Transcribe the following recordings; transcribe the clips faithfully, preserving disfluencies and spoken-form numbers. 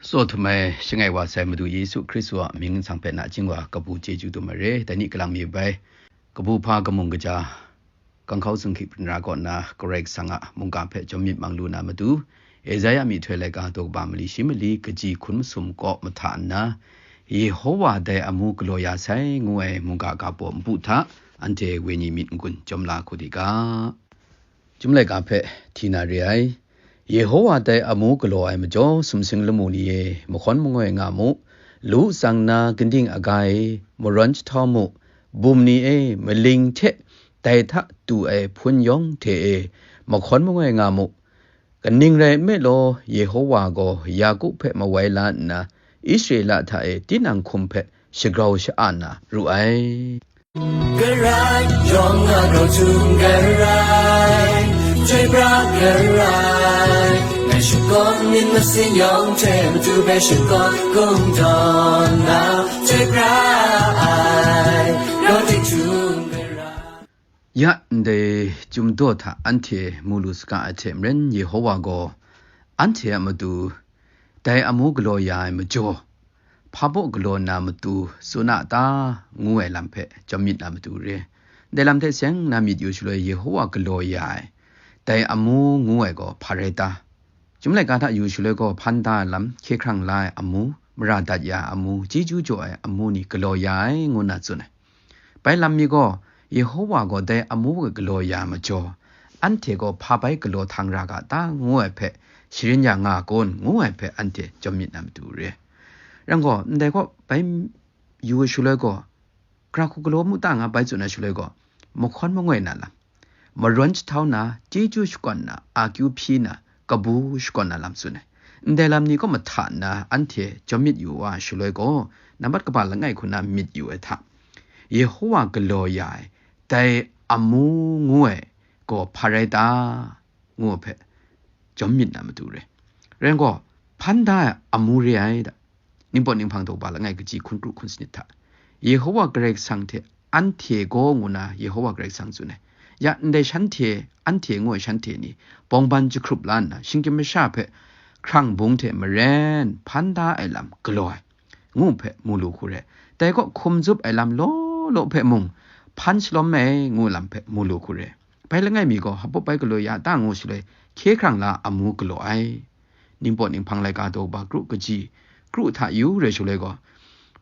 Tsaw htum ai, shangai wa sai Madu Yesu Hkristu a mying nsang hpe nachying wa kabu chyeju dum ai re. Dai ni kalang mi bai, kabu hpa kamung kaja, kanghkau zunghki hpring ra kaw na Karai Kasang a mungga hpe chyawm myit mang lu na matu, Esaia myihtoi laika daw kaba mali shi mali kaji hkun masum kaw mahta nna, Yehowa dai amu galaw ya sai ngu ai mungga ga baw npu hta, anhte wenyi myit n-gun chyawm la hku di ga. Chyum laika hpe hti na re ai. Yehowa dai amu galaw ai majaw, sumsing lamu ni e, mahkawn mangoi nga mu, lu tsang na ginding aga e, marawn jahtau mu, bum ni e, maling hte dai hta tu ai hpun yawng hte e, mahkawn mangoi nga mu. Kaning rai nme law, Yehowa gaw Yaku hpe mawai la nna, Israela hta e tinang hkum hpe shagrau sha-a na ru ai. Karai yawng a grau htum Karai, chyoi pra Karai, ngai shakawn myit masin yawng hte matu hpe shakawn kungdawn na, chyoi pra ai, grau tik htum Karai. Ya ndai Chyum daw hta anhte mu lu saga ai hte maren, Yehowa gaw anhte a matu dai amu galaw ya ai majaw, hpa baw galaw na matu tsun a ta, ngu ai lam hpe chyawm myit na matu re. Dai lam hte seng na myit yu shaloi Yehowa galaw ya ai, dai amu ngu ai gaw hpa rai ta? Chyum laika hta yu shaloi gaw hpan da ai lam, hkye hkrang la ai amu, mara dat ya ai amu, chyeju jaw ai amu ni galaw ya ai, ngu nna tsun ai. Bai lam mi gaw, Yehowa gaw dai amu hpe galaw ya ai majaw, anhte gaw hpa bai galaw htang ra ga ta, ngu ai hpe sharin ya nga kun, ngu ai hpe anhte chyawm myit na matu re. Rai gaw, ndai gaw bai yu ai shaloi gaw, gara hku galaw mu ta nga bai tsun ai shaloi gaw, mahkawn mangoi na lam, marawn jahtau na, chyeju shakawn na, akyu hpyi na, kabu shakawn na lam tsun ai. Ndai lam ni kaw mahta nna anhte chyawm myit yu wa shaloi gaw, nambat kaba langai hku na myit yu ai hta, Yehowa galaw ya ai, dai amu ngu ai gaw hpa rai ta? Ngu ai hpe chyawm myit na matu re. Rai gaw, hpan da ai amu re ai da. Ningpawt ninghpang daw ba langai kaji hkun kru hkun sanit hta, Yehowa Karai Kasang hte anhte gaw ngu na Yehowa Karai Kasang tsun ai. Ya ndai shanhte, anhte ngu ai shanhte ni, bawngban jahkrup la nna, shinggyim masha hpe hkrang bung hte maren hpan da ai lam galaw ai, ngu hpe mu lu hku re. Dai kaw hkum zup ai lam law law hpe mung hpan shalawm ai, ngu lam hpe mu lu hku re. Bai langai mi gaw, hpabaw bai galaw ya ta ngu shaloi, hkye hkrang la amu galaw ai. Ningpawt ninghpang laika daw ba kru kaji, kru hta yu rai shaloi gaw,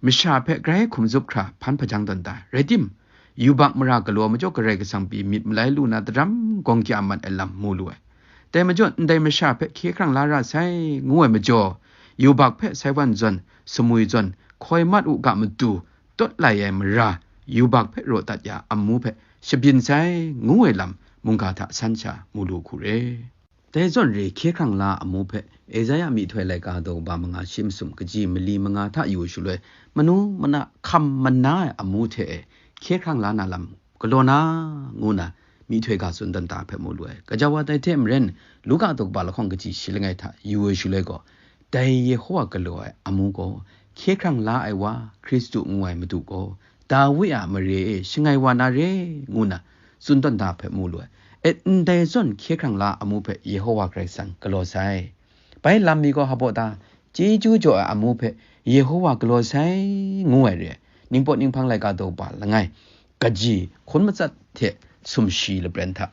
masha hpe grai hkum zup hkra hpan hpajang tawn ta. Rai tim, yubak mara galaw majaw Karai Kasang pyi myit malai lu na daram gawng kya mat ai lam mu lu ai. Dai majaw, ndai masha hpe hkye hkrang la ra sai, ngu ai majaw, yubak hpe sai wan zawn, samwi zawn, hkoi mat u ga matu, tawt lai ai mara, yubak hpe raw dat ya amu hpe shabyin sai, ngu ai lam mungga hta san sha mu lu hku re. Dai zawn re hkye hkrang la amu hpe, Esaia myihtoi laika daw kaba manga shi masum kaji mali manga hta yu shaloi, manu mana hkam mana ai amu hte e hkye hkrang la na lam galaw na, ngu na myihtoi ga tsun dan ta hpe mu lu ai. Gaja wa tai hte maren, Luka daw kaba lahkawng kaji shi langai hta yu ai shaloi gaw, dai Yehowa galaw ai amu gaw, hkye hkrang la ai wa, Hkristu ngu ai Madu gaw, Dawi a mare e shangai wa na re, ngu na tsun tawn da hpe mu lu ai. E, ndai zawn hkye hkrang la amu hpe Yehowa Karai Kasang galaw sai. Bai lam mi gaw hpabaw ta, chyeju jaw ai amu hpe Yehowa galaw sai, ngu ai re ai. Ningpawt ninghpang laika daw ba langai, kaji hkun matsat hte sumshi lapren hta,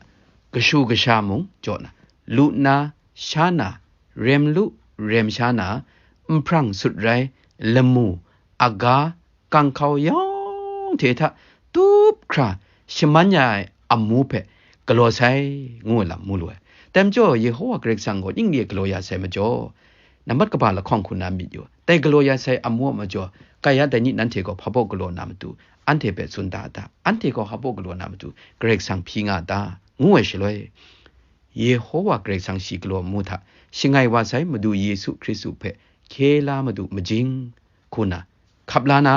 kashu kasha mung jaw na, lu na, sha na, rem lu, rem sha na, nhprang sut rai, lamu, aga, kanghkau yawng hte hta tup hkra shaman ya ai amu hpe galaw sai, ngu ai lam mu lu ai. Dai majaw, Yehowa Karai Kasang gaw ning re galaw ya sai majaw, nambat kaba lahkawng hku na myit yu, dai galaw ya sai amu a majaw, kai ya dai ni nanhte gaw hpabaw galaw na matu, anhte hpe tsun da a ta? Anhte gaw hpabaw galaw na matu, Karai Kasang hpyi nga a ta? Ngu ai shaloi, Yehowa Karai Kasang shi galaw amu hta shangai wa sai Madu Yesu Hkristu hpe hkye la madu majing hku na hkap la na,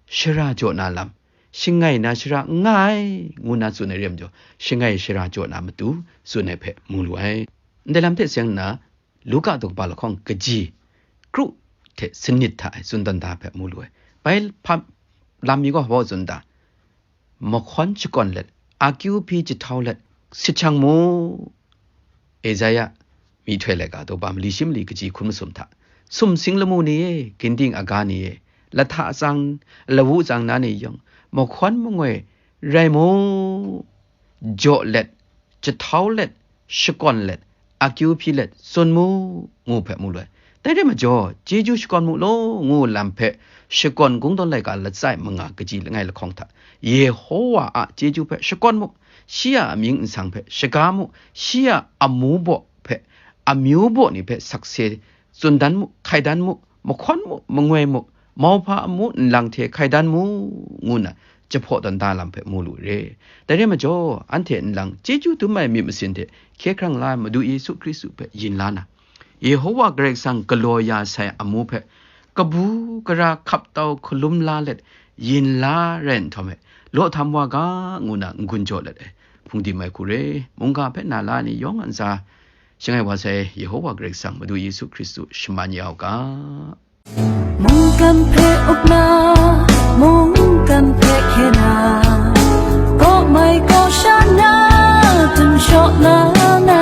shara jaw na lam, shangai na shara n nga ai, ngu na tsun ai re ai majaw, shangai shara jaw na matu tsun ai hpe mu lu ai. Ndai lam hte seng nna, Luka daw kaba lahkawng kaji kru hte sanit hta e tsun dan da hpe mu lu ai. Bai hpa lam mi gaw hpaw tsun da, mahkawn shakawn let, akyu hpyi jahtau let, sit shang mu. Esaia myihtoi laika daw ba mali shi mali kaji hkun masum hta, Sumsing lamu ni e, ginding aga ni e, lahta tsang, lawu tsang na ni yawng, mahkawn mangoi rai mu, jaw let, jahtau let, shakawn let, akyu hpyi let, tsun mu, ngu hpe mu lu ai. Dai re majaw, chyeju shakawn mu law, ngu lam hpe, shakawn kungdawn laika latsai manga kaji langai lahkawng hta, Yehowa a chyeju hpe shakawn mu, shi a amying nsang hpe shaga mu, shi a amu baw hpe, amyu baw ni hpe sakse tsun dan mu, hkai dan mu, mahkawn mu, mangoi mu, mauhpa amu nlang hte hkai dan mu, ngu nna jahpaw dan da lam hpe mu lu re. Dai re majaw, anhte nlang chyeju dum ai myit masin hte hkye hkrang la ai Madu Yesu Hkristu hpe yin la na, Yehowa Karai Kasang galaw ya sai amu hpe kabu gara hkap tau hkalum la let yin la rai nhtawm e, law htam wa ga, ngu nna n-gun jaw let ai hpungdim ai hku re. Mungga hpe na la ai ni yawng a ntsa, shangai wa sai Yehowa Karai Kasang Madu Yesu Hkristu shaman ya u ga. Mungkan hpe up na, mungkan hpe hkye na, kaw mai kaw sha na, dum shaw na na